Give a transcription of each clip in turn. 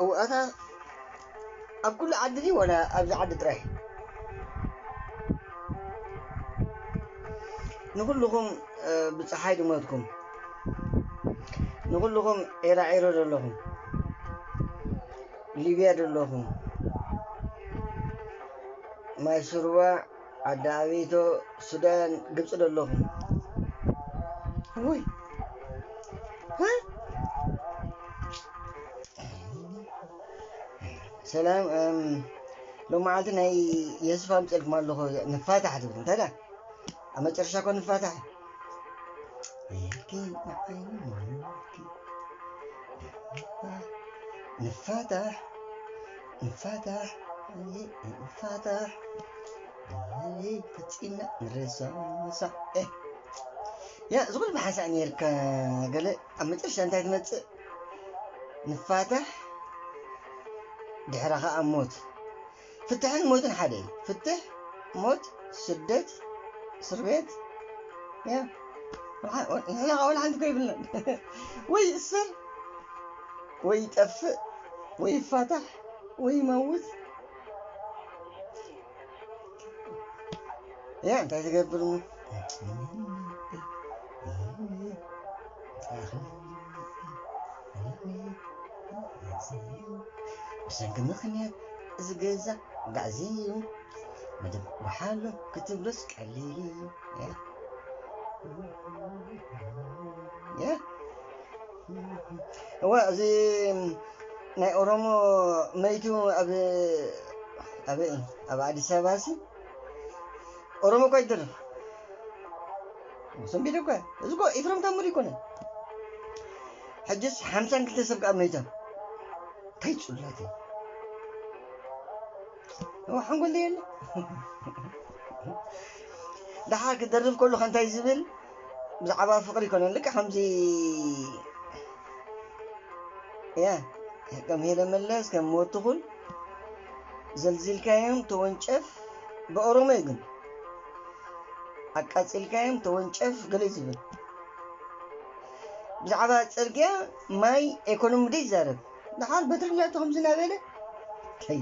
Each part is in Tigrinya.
እዋታ ኣብ ኩሉ ዓዲ ድዩ ወላ ኣብዚ ዓዲ ጥራይ? ንኹልኹም ብፀሓይ ድሞትኩም፣ ንኹልኹም ዒራዒሮ ዘለኹም፣ ሊብያ ዘለኹም፣ ማይ ስርዋ፣ ዓዲ ኣቤቶ፣ ሱዳን፣ ግብፂ ዘለኹም፣ ውይ፣ ሰላም። ሎም መዓልቲ ናይ የሱፍ ኣምፅልኩም ኣለኹ። ንፋታሕ ትብል እንታይ ዳ? ኣብ መጨረሻ ኮ ንፋታሕ። ንፋታሕ፣ ንፋታሕ፣ ንፋታሕ፣ ፈፂምና ንረሳሳዕ። ያ ዝኹሉ ብሓንሳእ ነርካ። ገለ ኣብ መጨረሻ እንታይ ትመፅእ? ንፋታሕ፣ ድሕራ ኸዓ ሞት። ፍትሕን ሞትን ሓደ እዩ። ፍትሕ፣ ሞት፣ ስደት፣ እስር ቤት። ያ ንሕና ኸዓ ወላ ሓንቲ ኮይብልና ወይ ይእሰር ወይ ይጠፍእ ወይ ይፋታሕ ወይ ይመውት። ያ እንታይ ትገብር? ብሰንኪ ምኽንያት እዚ ገዛ ጋዕዝዩ መደብ ወሓሎ ክትብሎስ ቀሊል እዩ። እዋ እዚ ናይ ኦሮሞ መይቱ ኣብ ኣበይ ኣብ ኣዲስ ኣበባ ሲ ኦሮሞ እኳ ይደርፍ ሰንቢደ እኳ እዚ እኮ ኤፍረም ታምሩ ይኮነ። ሕጅስ ሓምሳን ክልተ ሰብ ከዓ መይቶም እንታይ ፅላተ ሓንጎል የለ። ደሓር ክደርፍ ከሉ ከንታይ ዝብል ብዛዕባ ፍቅሪ ይኮነ ልክ ከምዚ ያ ከም ሄለ መለስ ከም ሞትኹል ዘልዚልካዮም ተወንጨፍ ብኦሮሞ ግን ኣቃፂልካዮም ተወንጨፍ ገለ ዝብል ብዛዕባ ፅርግያ ማይ ኤኮኖሚ ዶ ይዛረብ። ደሓር በትሪ ናቱ ከምዚ እናበለ ከይ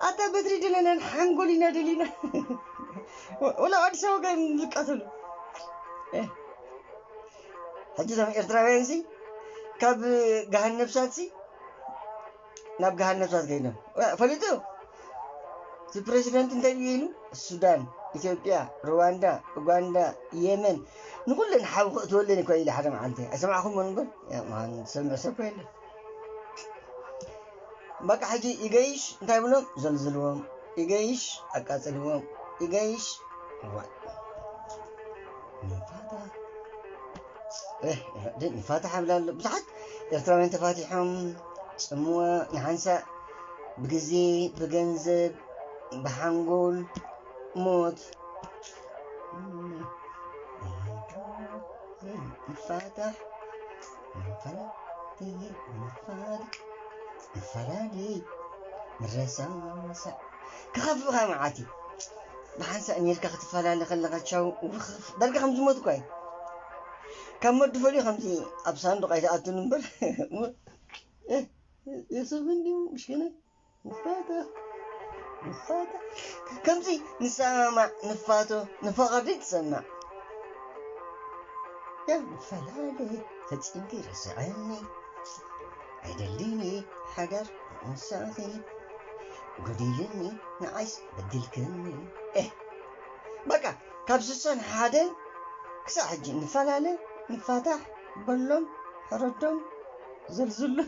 ኣታ በትሪ ደለናን ሓንጎል ኢና ደሊና ወላ ኣዲስ ኣበባ ጋር ንልቀትሉ ሕጂ ዞም ኤርትራውያን ሲ ካብ ገሃን ነብሳት ሲ ናብ ገሃን ነብሳት ከይዶም ፈሊጡ እቲ ፕሬዚደንት እንታይ እዩ ኢሉ ሱዳን ኢትዮጵያ ሩዋንዳ ኡጋንዳ የመን ንኩለን ሓዊ ክእትወለን እኮ ኢለ ሓደ መዓልቲ ኣይሰማዕኹም እምበር ሰምዕ ሰብ እኮ የለን በቃ ሕጂ ይገይሽ እንታይ ብሎም ዘልዝልዎም ይገይሽ ኣቃፅልዎም ይገይሽ ንፋታሕ ብላ ኣሎ ብዙሓት ኤርትራውያን ተፋቲሖም ፅምዋ ንሓንሳእ ብግዜ ብገንዘብ ብሓንጎል ሞት ንፋታሕ ንፋታሕ ንፈላለይ ንረሳሳዕ ክኸፍእኻ መዓት እዩ ብሓንሳእ ኔርካ ክትፈላለ ከለኻ ቻው ውኽፍ ዳርጋ ከም ዝሞት እኳ እዩ ካብ መዱ ፈልዩ ከምዚ ኣብ ሳንዱቕ ኣይትኣቱን እምበር የሰብ እንዲ ምሽኪነ ንፋታ ንፋታ ከምዚ ንሰማማዕ ንፋቶ ንፋቐር ዘይትሰማዕ ያ ንፈላለ ፈጺምኪ ረስዐኒ ኣይደልን ሓዳር ምሳኺ ጎዲልኒ ንዓይስ በዲልክኒ ኤህ በቃ ካብ ስሳን ሓደን ክሳዕ ሕጂ ንፈላለ ንፋታሕ በሎም ሕረዶም ዘልዝሉ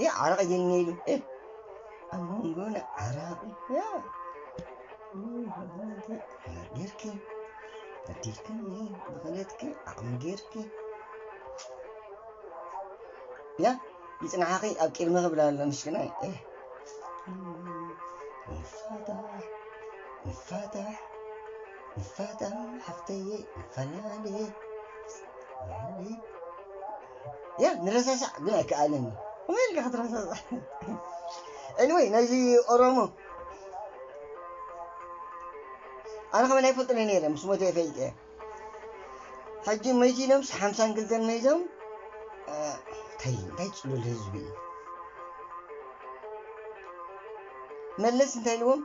ያ ዓረቕ ጀኛ ኢሉ ኣብ መንጎና ዓራቂ ያ ጌርኪ በዲልክኒ ብኽእለትኪ ዓቕሚ ጌርኪ ያ ይፅናሓኺ ኣብ ቅድሚ ክብል ኣሎ ምሽክናይ ንፋታሕ ንፋታሕ ንፋታሕ ሓፍተየ ንፈላለየ ያ ንረሳሳዕ ግን ኣይከኣልን እዩ ከመይ ኢልካ ክትረሳሳዕ anyway ናይዚ ኦሮሞ ኣነ ከመን ኣይፈልጥን እየ ነይረ፣ ምስ ሞተ እየ ፈሊጠ። ሕጂ መይቱ ኢሎምስ ሓምሳን ክልተን መይቶም። እ፣ እንታይ እንታይ ጽሉል ህዝቢ እዩ። መለስ እንታይ ኢልዎም?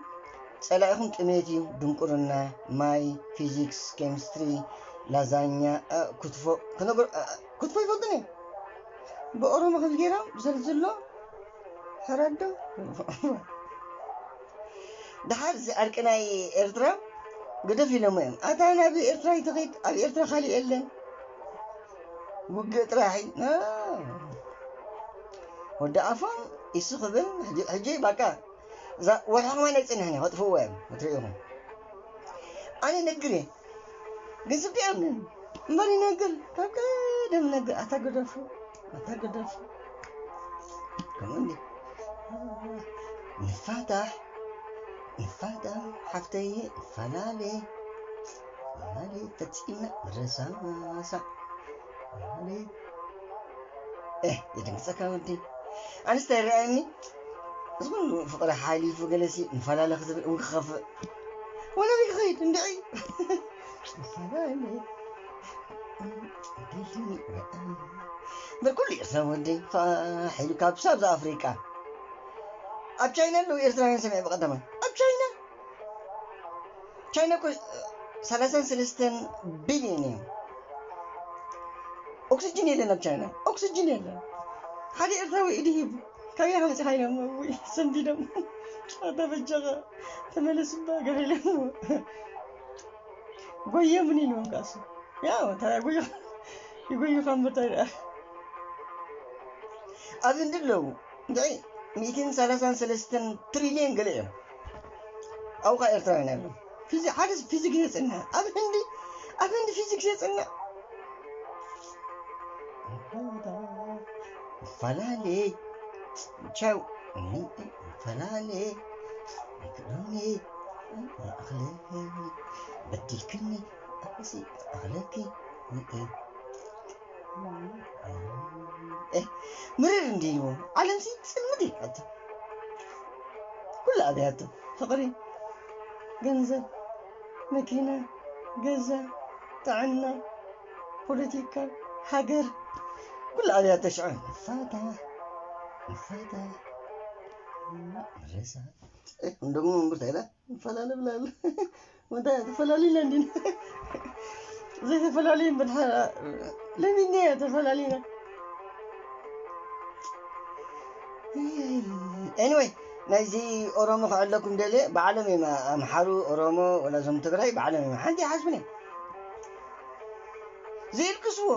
ጸላኢኹም ጥሜት እዩ፣ ድንቁርና፣ ማይ፣ ፊዚክስ፣ ኬሚስትሪ፣ ላዛኛ፣ እ፣ ክትፎ ክነግር፣ እ፣ ክትፎ ይፈልጡን እዮም። ብኦሮሞ ከምዚ ገይሮም ዘልዝሎ ሕረዶ። ደሓር እዚ ዕርቂ ናይ ኤርትራ ግደፍ ኢሎሞ እዮም። ኣታ ናብ ኤርትራ ይትኸይድ፣ ኣብ ኤርትራ ካሊእ የለን። ውግእ ጥራሕ እዩ። አ፣ ወዲ ኣፎም ኢሱ ክብል ሕጂ፣ ሕጂ በቃ እዛ ወርሒ ከማን ኣይጽንሕን እዩ፣ ከጥፍእዎ እዮም፣ ክትርእይኹም። ኣነ ነግር እየ፣ ግን ስብ ይኣምን እምበር ይነግር፣ ካብ ቀደም ነግር። ኣታ ግደፉ፣ ኣታ ግደፉ። ከምኡ እንዲ ንፋታሕ፣ ንፋታሕ ሓፍተይ፣ ንፈላለ፣ ንፈላለ ፈጺምና ንረሳሳዕ። ንፈላለ፣ ኤህ፣ የደንግጸካ ወዲ። ኣንስታይ ረኣየኒ፣ እዚ ኩሉ ፍቕሪ ሓሊፉ ገለሲ ንፈላለ ክትብል እውን ክኸፍእ። ወላ በይ ክኸይድ እንድዒ። ንፈላለ፣ ገድሊ ረኣየ። እምበር ኩሉ ኤርትራዊ ወደይ ፋሕ ኢሉ ካብ ሳብ ኣፍሪቃ። ኣብ ቻይና ኣለዉ ኤርትራውያን ሰሚዐ ብቐዳማይ። ኣብ ቻይና? ቻይና እኮ ሰላሳን ሰለስተን ቢልዮን እዮም። ኦክስጅን የለን ኣብ ቻይና። ኦክስጅን የለን። ሓደ ኤርትራዊ ኢዱ ሂቡ። ካበይ ኣምጺኻዮ? እሞ፣ ውይ፣ ሰንቢዶም። ኣታ በጃኻ ተመለስ እባ ገለ ኢሎሞ። ጎየሙኒ ኢልዎም ከኣሱ። ያው፣ እንታይ ጎዩ-፣ ይጎዩኻ እምበር እንታይ ደኣ። ኣብ ህንዲ ኣለዉ። እንታይ? ሚእትን ሰላሳን ሰለስተን ትሪልዮን ገለ እዮም። ኣብኡ ኸኣ ኤርትራውያን ኣለዉ። ፊዚ-፣ ሓደ ፊዚክስ የጽንዕ። ኣብ ህንዲ፣ ኣብ ህንዲ ፊዚክስ የጽንዕ። ፈላለ፣ ቻው፣ ፈላለ፣ ክሎኒ፣ ኣኽለ፣ በዲልክኒ፣ ኣኽሲ፣ ኣኽለኪ፣ ኤ፣ ምርር እንዲልዎ፣ ዓለምሲ ጽልምት ኢላቶ። ኩሉ ኣብያቶ፣ ፍቕሪ፣ ገንዘብ፣ መኪና፣ ገዛ፣ ጥዕና፣ ፖለቲካ፣ ሃገር፣ ኩሉ ኣብያቶ ሽዑ ንፋታ፣ ንፋታ፣ ንረሳ። ኤ፣ እንደሞ እምብርታ ኢላ፣ ንፈላለ ብላል። ወንታ ተፈላለዩና እንዲና። ዘይተፈላለዩ እምበር፣ ለሚድና እያ ተፈላለዩና። ኤኒወይ፣ ናይዚ ኦሮሞ ክዕለኩም ደልየ፣ ባዕሎም እዮም ኣምሓሩ፣ ኦሮሞ፣ ወላ እዞም ትግራይ፣ ባዕሎም እዮም። ሓንቲ ይሓስቡን እዮም። ዘየልቅስዎ።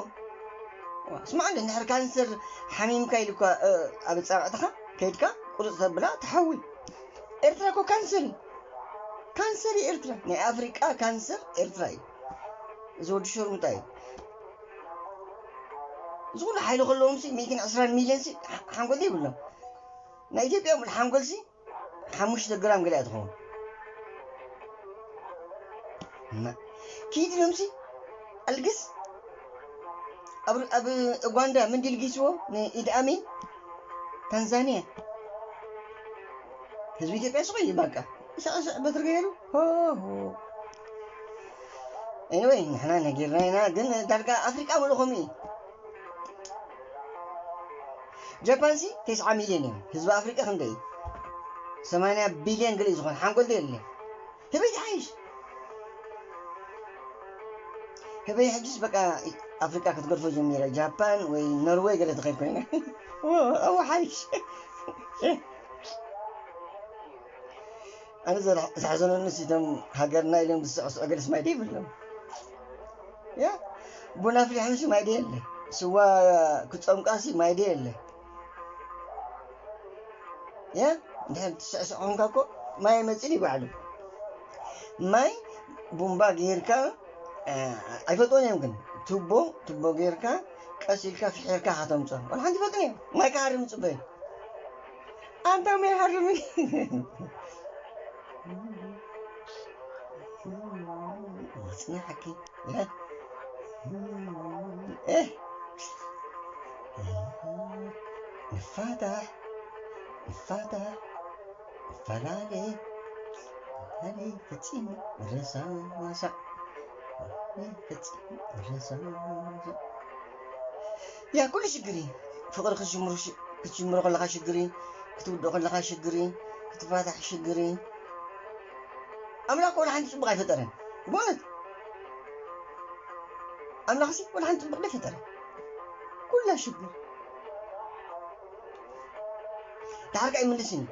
ስማዕ እንደ፣ እንድሕር ካንሰር ሓሚምካ ኢሉ እኳ፣ እ፣ ኣብ ጻብዕትኻ ከይድካ ቁርጽ ተብላ ትሓዊ። ኤርትራ እኮ ካንሰር እዩ። ካንሰር እዩ ኤርትራ። ናይ ኣፍሪቃ ካንሰር ኤርትራ እዩ። እዚ ወዲ ሸርሙጣ እዩ። እዚ ኩሉ ሓይሊ ከለዎም ሲ፣ ሚእትን ዕስራን ሚልዮን ሲ፣ ሓ-፣ ሓንጎል ዘይብሎም። ናይ ኢትዮጵያ ሙሉ ሓንጎል ሲ፣ ሓሙሽተ ግራም ገለ እያ ትኸውን። እና ኪድ ኢሎም ሲ፣ ኣልግስ። ኣብ፣ ኣብ ኡጋንዳ ምንዲ ልጊስዎ ንኢድ ኣሚን። ታንዛንያ። ህዝቢ ኢትዮጵያ ስቕ እዩ በቃ። ስዕ ስዕ በትሪ ገይሩ። ሆ ሆ። ኤኒወይ፣ ንሕና ነጊርና ኢና፣ ግን ዳርጋ ኣፍሪቃ ሙሉ ከምኡ እዩ። ጃፓን ሲ ተስዓ ሚልዮን እዮም። ህዝቢ ኣፍሪቃ ክንደይ እዩ? ሰማንያ ቢልዮን ገለ እዩ ዝኾን። ሓንጎል ዶ የለ? ህበይ ትሓይሽ? ህበይ ሕጅስ በቃ ኣፍሪቃ ክትገድፎ ጀሚራ። ጃፓን ወይ ኖርወይ ገለ ትኸይድ ኮይና። ዎ፣ ኣብኡ ሓይሽ። ኣነ ዘር-፣ ዝሓዘነኒ ሲ፣ እቶም ሃገርና ኢሎም ዝስዕስዑ ገለስ ማይ ደይብሎም። ያ፣ ቡና ኣፍሊሖም ሲ ማይ ደየለ። ስዋ ክጸምቃ ሲ ማይ ደየለ። ያ፣ እንድሕር ትስዕስዕ ኮንካ እኮ ማይ ኣይመጽእን እዩ ባዕሉ። ማይ ቡምባ ጌርካ፣ እ፣ ኣይፈልጥዎን እዮም ግን፣ ቱቦ፣ ቱቦ ጌርካ፣ ቀስ ኢልካ ፍሒርካ ከተምጽኦ። ዋላ ሓንቲ ይፈልጥን እዮም። ማይ ክሃርም ይጽበዩ። ኣንታ ማይ ሃርም። ይጽናሓኪ። እ፣ እ፣ ንፋታሕ፣ ንፋታሕ፣ ንፈላለ። ኣበይ ፈጺሙ ረሳሳ። ኣበይ ፈጺሙ ረሳሳ። ያ ኩሉ ሽግር እዩ። ፍቕሪ ክትጅምሩ ሽ-፣ ክትጅምሮ ከለኻ ሽግር እዩ። ክትውድኦ ከለኻ ሽግር እዩ። ክትፋታሕ ሽግር እዩ። ኣምላኽ እኮ ወላ ሓንቲ ጽቡቕ ኣይፈጠረን። ብእውነት ኣምላኽሲ ወላ ሓንቲ ጽቡቕ ኣይፈጠረን። ኩላ ሽግር። ዳሕር ከኣ ይምልስኒ።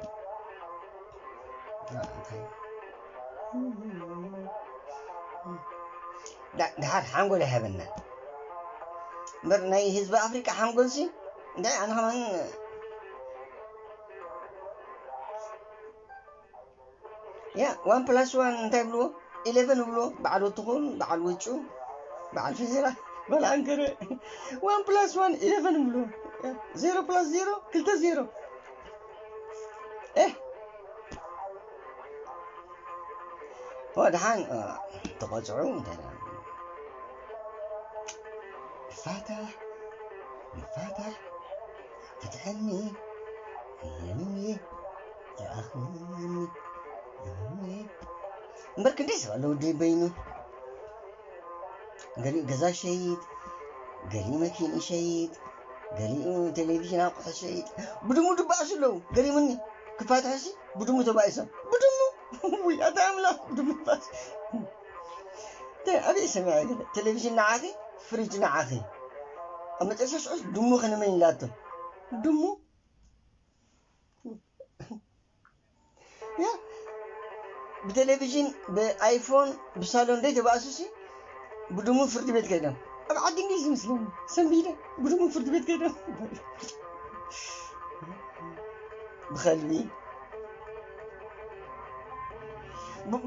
ዳ-፣ ድሓር ሓንጎል ይሃበና እምበር ናይ ህዝቢ ኣፍሪቃ ሓንጎልሲ እንታይ ኣነ ከማን ያ ዋን ፕላስ ዋን እንታይ ብልዎ ኢሌቨን ብልዎ በዓል ወትኹን በዓል ውጩ በዓል ፍዜራ በዓል ኣንከረ ዋን ፕላስ ዋን ኢሌቨን ብልዎ ዜሮ ፕላስ ዜሮ ክልተ ዜሮ እ ወድሓን ተቆፅዑ እንታይ ንፋታሕ ንፋታሕ ፍትሐኒ እመኑኒ ይኣኽለኒ እመኑኒ እምበር ክንደይ ሰብ ኣሎ ወዲ በይኑ ገሊኡ ገዛ ሸይጥ ገሊኡ መኪን ይሸይጥ ገሊኡ ቴሌቪዥን ኣቑሑ ሸይጥ ብድሙ ድባእሱ ኣለዉ ገሪሙኒ ክፋትሐሲ ብድሙ ተባኢሶም ብድሙ ውይ ኣታ ኣምላኽ ብድሙ ባስ ኣበይ ሰሚዐ ገለ ቴሌቪዥን ንዓኺ ፍሪጅ ንዓኺ ኣብ መጨረሻ ሽዑስ ድሙ ክንመን ኢላቶ ድሙ ያ ብቴሌቪዥን ብኣይፎን ብሳሎን ደይ ተባእሱሲ ብድሙ ፍርዲ ቤት ከይዶም ኣብ ዓዲ እንግሊዝ ይመስለኒ ሰንቢደ ብድሙ ፍርዲ ቤት ከይዶም ብኸልቢ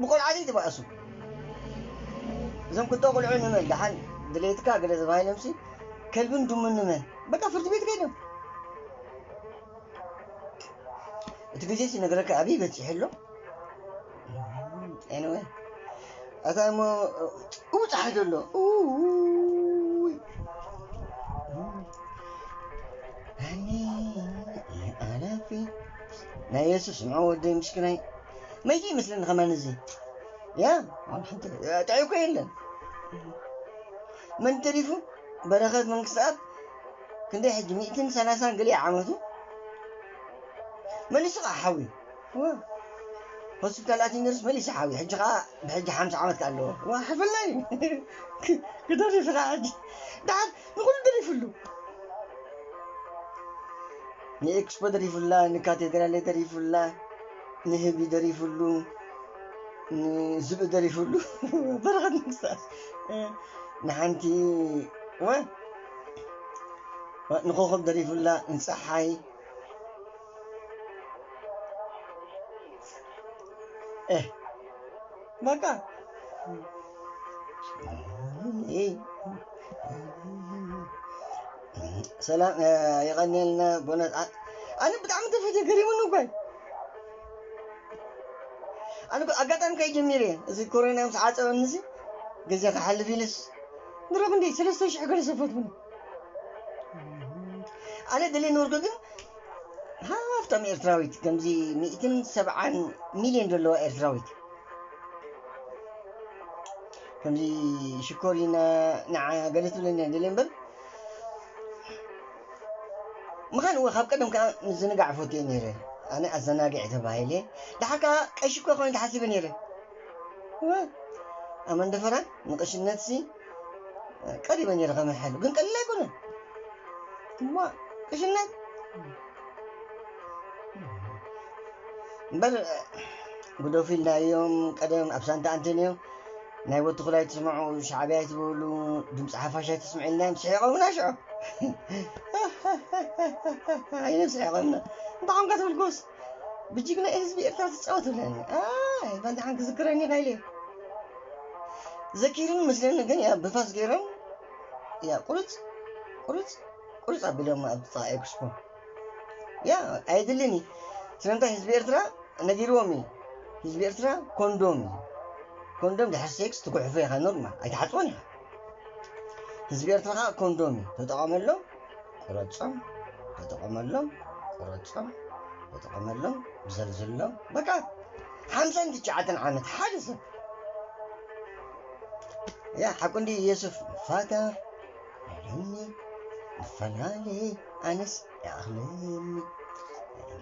ብቆልዓ ዘይተባእሱ እዞም ክልተ ቆልዑ ንመን ደሓን ድሌትካ ገለ ተባሂሎምሲ ከልብን ድሙን ንመን በቃ ፍርዲ ቤት ከይዶም እቲ ግዜ ሲነግረካ ኣበይ በፂሑ ኣሎ anyway ኣታ እሞ እው ፀሓይ ዘሎ ኣኒ ኣላፊ ናይ የሱስ ንዑ ወደይ ምስክናይ መይቲ ይመስለኒ ከማን እዚ ያ ጥዑይ እኮ የለን መን ተሪፉ በረኸት መንግስትኣብ ክንደይ ሕጂ ሚእትን ሰላሳን ገሊእ ዓመቱ መሊሱ ከዓ ሓዊ ሆስፒታል ኣትዩ ነርስ መሊሱ ሓዊ ሕጂ ከዓ ብሕጂ ሓምሳ ዓመት ከዓ ኣለዎ ዋ ሓፈልናኒ ክደሪፍ ከዓ ሕጂ ደሓር ንኩሉ ደሪፍሉ ንኤክስፖ ደሪፉላ ንካቴድራለ ደሪፉላ ንህቢ ደሪፉሉ ንዝብኢ ደሪፉሉ በረኸት ንግስታት ንሓንቲ ወ ንኮኸብ ደሪፉላ ንፀሓይ እ በቃ ሰላም የቐንየልና ቦነት ኣነ ብጣዕሚ ተፈትየ ገሪሙኒ እኳ ኣነ ኣጋጣሚ ከይ ጀሚረ እዚ ኮሮና ምስ ዓፀበኒ እዚ ግዜ ክሓልፍ ኢልስ ንረብ እንደ ሰለስተ ሽሕ ገለ ሰፈትኩኒ ኣነ ደልየ ነበርኩ ግን ሃፍታም ኤርትራዊት ከምዚ ሚእትን ሰብዓን ሚልዮን ዘለዋ ኤርትራዊት ከምዚ ሽኮሪና ንዓ ገለ ትብለኒ እያ ደልየ እምበር ምኻን እወ ካብ ቀደም ከዓ ምዝንጋዕ ፈትየ ነይረ ኣነ ኣዘናግዕ ተባሂለ ደሓር ከዓ ቀሺ እኮ ኮይኑ ተሓሲበ ነይረ እወ ኣብ መንደፈራ ንቀሽነት ሲ ቀሪበ ነይረ ከመሐሉ ግን ቀሊል ኣይኮነን እሞ ቀሽነት እምበር ጉደፉ ኢልናዮም ቀደም ኣብ ሳንታ ኣንቶንዮ ናይ ወትኹል ኣይትስምዑ ሻዕብያ ኣይትበሉ ድምፂ ሓፋሽ ኣይትስምዑ ኢልናዮም ስሒቆምና ሽዑ ኣይነ ስሒቆምና እንታይ ኮንካ ትብል ጎስ ብጅግና ህዝቢ ኤርትራ ትፃወት ብለኒ ባንዳሓን ክዝክረኒ ኢኻ ኢለ ዘኪሩን ምስለኒ ግን ያ ብፋስ ገይሮም ያ ቁርፅ ቁርፅ ቁርፅ ኣቢሎም ኣብ ጥቓ ኤክስፖ ያ ኣየድልን እዩ ስለምንታይ ህዝቢ ኤርትራ ነጊርዎም እዩ ህዝቢ ኤርትራ ኮንዶም እዩ ኮንዶም ድሕር ሴክስ ትጉሕፎ ኢኻ ኖርማል ኣይትሓፅቦን ኢኻ ህዝቢ ኤርትራ ከዓ ኮንዶም እዩ ተጠቐመሎም ቁረፆም ተጠቐመሎም ቁረፆም ተጠቐመሎም ዘልዝሎም በቃ ሓምሳን ትሽዓተን ዓመት ሓደ ሰብ። ያ ሓቁ እንዲ የሱፍ ፋታ ሎሚ ንፈላለ ኣነስ ይኣኽለኒ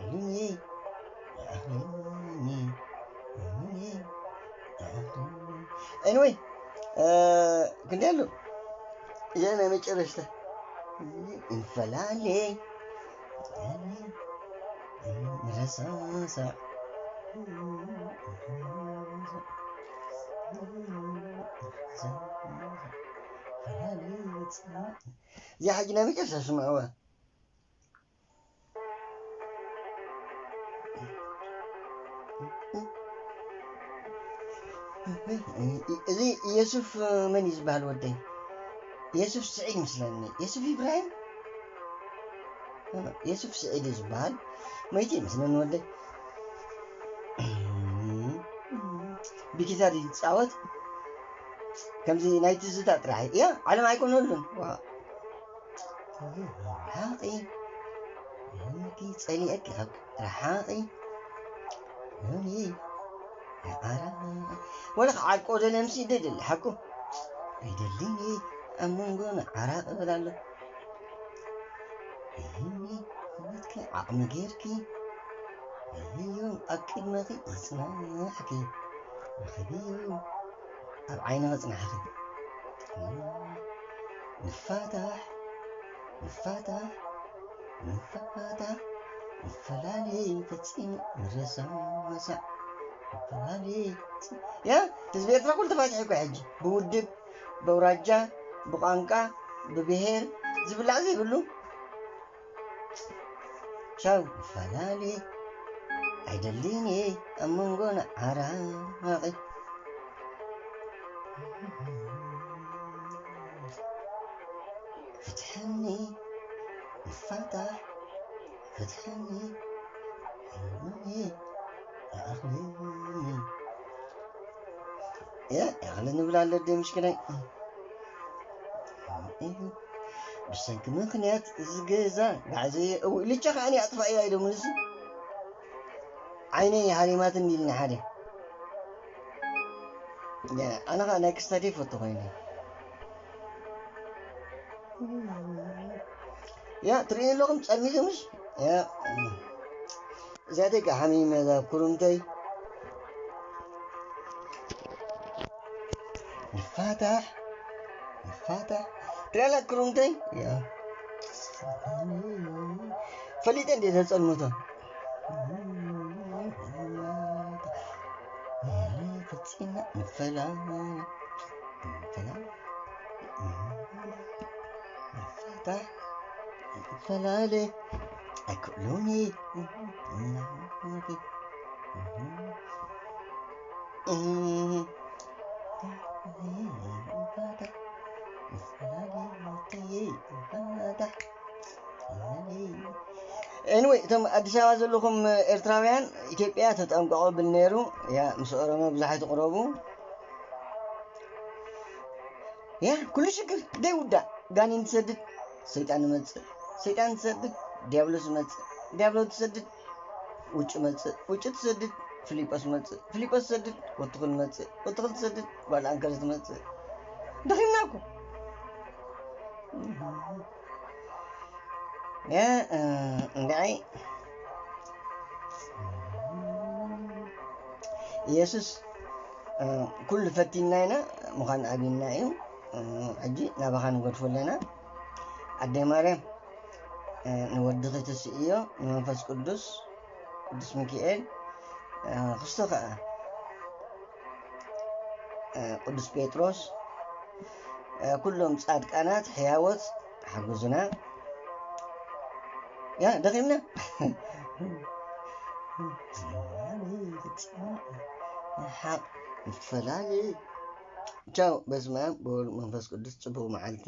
ሎሚ ይኣኽለኒ ሎሚ ይኣኽለኒ። Anyway፣ ክንደይ ኣሎ? እዚኣ ናይ መጨረሽታ። እንፈላለ ንረሳሳዕ። እዚኣ ሕጂ ናይ መጨረሻ ስምዕዋ። እዚ የሱፍ መን እዩ ዝበሃል ወደይ? የሱፍ ስዒድ ይመስለኒ። የሱፍ ኢብራሂም? የሱፍ ስዒድ እዩ ዝበሃል። መይቲ ይመስለኒ ወደይ። ብጊታር እዩ ዝፃወት። ከምዚ ናይ ትዝታ ጥራሕ እዩ። ያ፣ ዓለም ኣይኮነሉን። ዋ። ሓቂ ሎምኪ ጸሊአኪ ካብ ርሓቂ ሎሚ ይዓራ ወላ ክዓርቆ ደለምሲ ደደሊ ሓቁ ኣይደልን እየ ኣብ መንጎ ንዓራቂ እብል ኣሎ። እህኒ ክብትኪ ዓቕሚ ጌርኪ እህዮም ኣብ ቅድመኺ ይጽናሕኪ ረኸብዮ ኣብ ዓይኒ ክጽናሕኺ ንፋታሕ ንፋታሕ ንፋታሕ ንፈላለይ ፈጺሙ ንረሳሳዕ ንፈላለይ ያ ህዝቢ ኤርትራ ኩሉ ተፋቲሑ እኮ ሕጂ ብውድብ በውራጃ ብቋንቋ ብብሄር ዝብላዕ ዘይብሉ ቻው ንፈላለይ ኣይደልን እየ ኣብ መንጎ ንዓራቂ ፍትሐኒ ንፋታሕ ፍትሐኒ ሕልሚ ይኣኽለኒ ያ ይኣኽለኒ ብላ ኣሎ ደምሽክናይ እዩ ብሰንኪ ምኽንያት እዚ ገዛ ጋዕዘየ እው ልቻ ከዓኒ ኣጥፋእያ ኢሎምንስ ዓይነይ ሃሪማት እንዲልና ሓደ ኣነ ከዓ ናይ ክስታዴ ይፈቱ ኮይነ ያ ትርእዩ ኣለኹም ጸሚዞምሽ እዚኣተይ ከዓ ሓሚመ እዛ ኩሩምተይ ንፋታሕ ንፋታሕ ትርእያ ኣላ ኩሩምተይ ፈሊጠ እንደ ዘጸልምቶ ፈጺምና ንፈላ ንፈላ ንፈላ ንፈላ ኣይክእሉን Anyway እቶም ኣዲስ ኣበባ ዘለኹም ኤርትራውያን ኢትዮጵያ ተጠንቀቑ ብል ነይሩ ያ ምስ ኦሮሞ ብዙሕ ኣይትቕረቡ ያ ኩሉ ሽግር ዘይውዳእ ጋኔን ትሰድድ ሰይጣን ይመጽእ ሰይጣን ትሰድድ ዲያብሎስ ይመጽእ ዲያብሎስ ትሰድድ ውጭ መጽእ ውጭ ትሰድድ ፊሊጶስ መጽእ ፊሊጶስ ትሰድድ ወትኽል መጽእ ወትኽል ትሰድድ ጓል ኣንከር ትመጽእ ደኺምና እኮ እንድዓይ ኢየሱስ ኩሉ ፈቲና ኢና ምዃን ኣብና እዩ ሕጂ ናባኻ ንገድፎ ኣለና ኣደይ ማርያም ንወድኺ ትስእዮ ንመንፈስ ቅዱስ ቅዱስ ሚካኤል ክስቶ ከዓ ቅዱስ ጴጥሮስ ኩሎም ጻድቃናት ሕያወት ሓግዙና ያ ደኺምና ሓቅ ይፈላለ ቻው በስመ ኣብ በወልድ መንፈስ ቅዱስ ጽቡቅ መዓልቲ